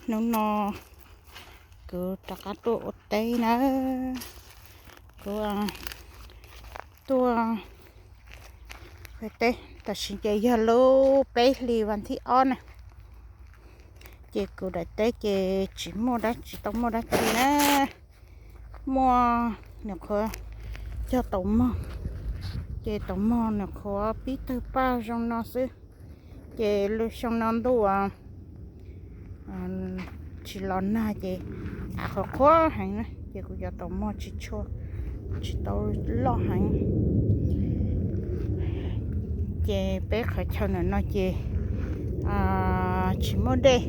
Hnub no kuv rov qab tuaj ua teb na. Kuv tuaj ua teb tam sim ces yog lub peb hlis vas thib ob na. Ces kuv daim teb ces tsis muaj dab tsi, tsis tau muaj dab tsi na. Muaj, nyuam qhuav cog taum mog, ces taum mog nyuam qhuav pib tawg paj zoo no xwb. Ces lub xyoo no ntuj tsis los nag ces av qhuav qhuav heev na, ces kuv cov taum mog tsis tshua, tsis tau loj heev. Ces peb qhov chaw ntawm no ces tsis muaj dej,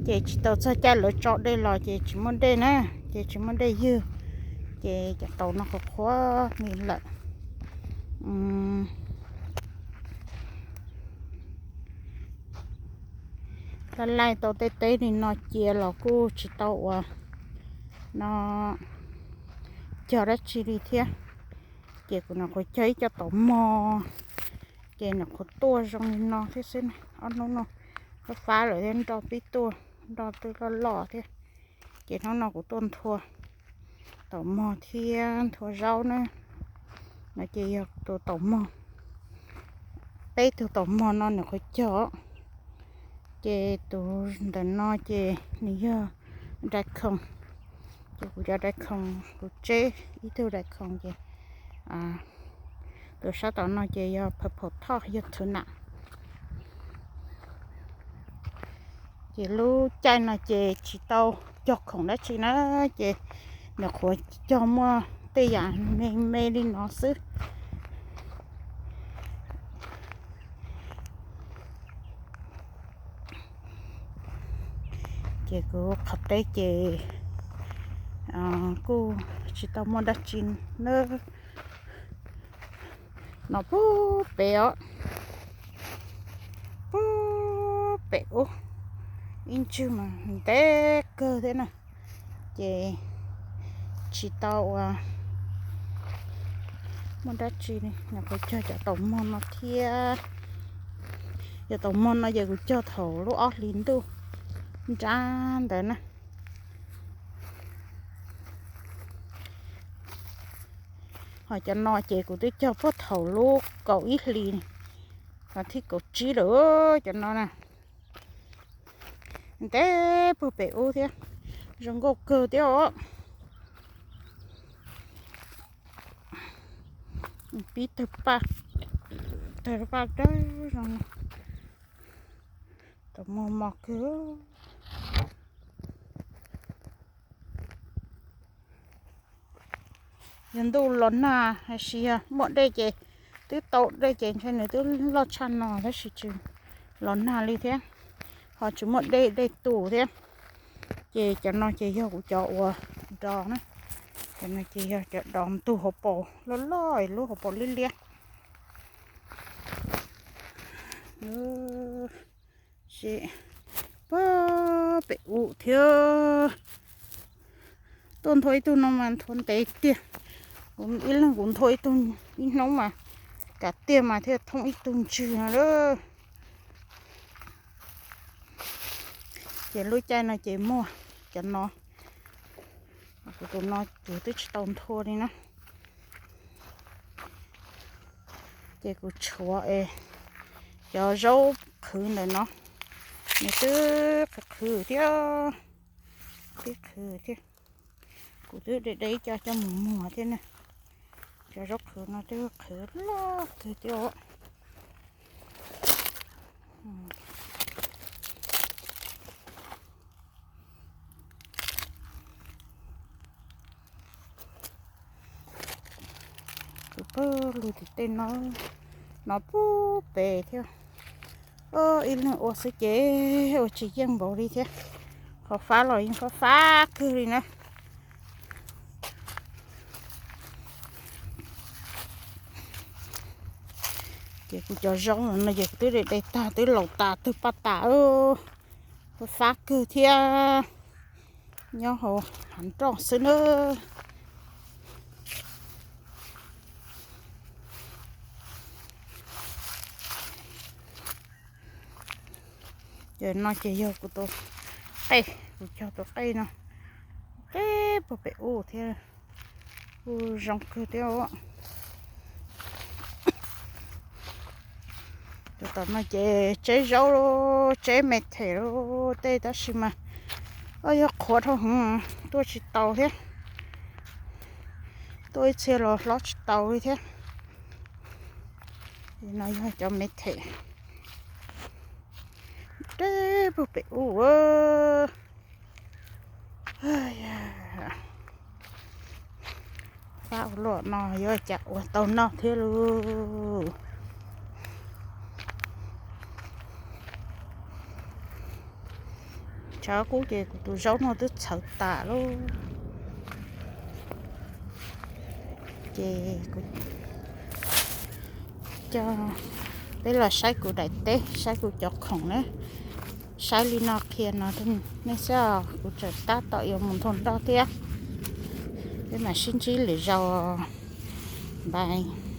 ces tsis tau txog caij lawv tso dej los ces tsis muaj dej na, ces tsis muaj dej ywg, ces cov taum no qhuav qhuav li lawm. Laij laij tau tej teb li no cia los kuj tsis tau ua no cog dab tsi li thiab. Ces kuv nyuam qhuav cog ib co taum mog, ces nyuam qhuav tuaj zoo li no thiab xwb. Ob hnub no fab fab lawm thiab, nroj pib tuaj, nroj twb loj loj thiab. Ces hnub no kuv tuaj nthua taum mog thiab nthua zaub na. No ces yog tus taum mog, peb tug taum mog no nyuam qhuav cog. Ces tus ntawm no ces nws yog dai khoom, ces kuv cov dai khoom, kuv tseb ib tug dai khoom ces tus sab tom no ces yog phaw phaum thoj, yog thwv nam. Ces lub caij no ces tsis tau cog khoom dab tsi na, ces nyuam qhuav cog muaj tej yam me me li no xwb. Ces kuv qhov teb ces kuj tsis tau muaj dab tsi na. No puag pem os, puag pem ub, ib ntsug mas ntev kawg thiab na. Ces tsis tau ua muaj dab tsi li, nyuam qhuav cog cov taum mog no thiab. Cov taum mog no ces kuv cog thaum lub ob hlis ntuj nrab ntawd na. Ho cov no ces kuv twb cog puag thaum lub kaum ib hlis, vas thib kaum tsib lawm cov no na. Ntev puag pem ub thiab, zoo nkauj kawg thiab os. Pib tawg paj, tawg paj dawb zoo, taum mog mos kawg. Yog ntuj los nag, tab sis yog muaj dej ces, twb tau dej ces ntshe nws twb loj tshaj no, tab sis tsis los nag li thiab, ho tsis muaj dej, dej tus thiab. Ces cov no ces yog kuv cov uas dos na, cov no ces yog cov dos ntug hauv paus loj loj, lub hauv paus liab liab. Puag pem ub thiab. Tuaj nthua ib tug no mas nthua ntev tiag. Ib leeg kuv nthua ib tug, ib hnub mas kav tiag mas thiaj thoob ib tug ntswg no lawm. Ces lub caij no ces muaj cov no, kuv tus no kuv twb tsis tau nthua li na. Ces kuv tshuav es cov zaub qhwv ntawm no, nws twb qhwv qhwv thiab, twb qhwv thiab. Kuv twb de de ib co coj mus muag thiab na. Cov zaub qhwv no twb qhwv loj kawg thiab. Kuv pab lug tim tej no, no puag pem thiab. Ib leeg ua xwb ces ua tsis yeej npaum li thiab. Qhov fab los yeej fab fab kawg li na. Ces kuv cov zaub no ces kuv twb de de tag, twb laus tas, twb paj tas, fab fab kawg thiab. Nyob hauv hav nroj xwb na. Ces no ces yog kuv tus qej, kuv cog tus qej no, teb puag pem ub thiab, kuj zoo kawg thiab. Tus tom no ces tseb zaub, tseb me them lub tej tab sis mas yog qhuav dhau heev, tuaj tsis tau thiab, tuaj ib txhia los hlob tsis tau li thiab. No yog cov me them, teb puag pem ub. Fab ua luaj no yuav cas ua tau noj thiab lauj. Tshav kub ces kuv tus zaub no twb txhawv tas lauj. Ces kuv coj peb los saib kuv daim teb, saib kuv cov khoom na. Saib li no qhia no, nej saib os, kuv tseem tab tom yuav mus nthua nroj thiab. Peb mam sib ntsib lwm zaus, bye.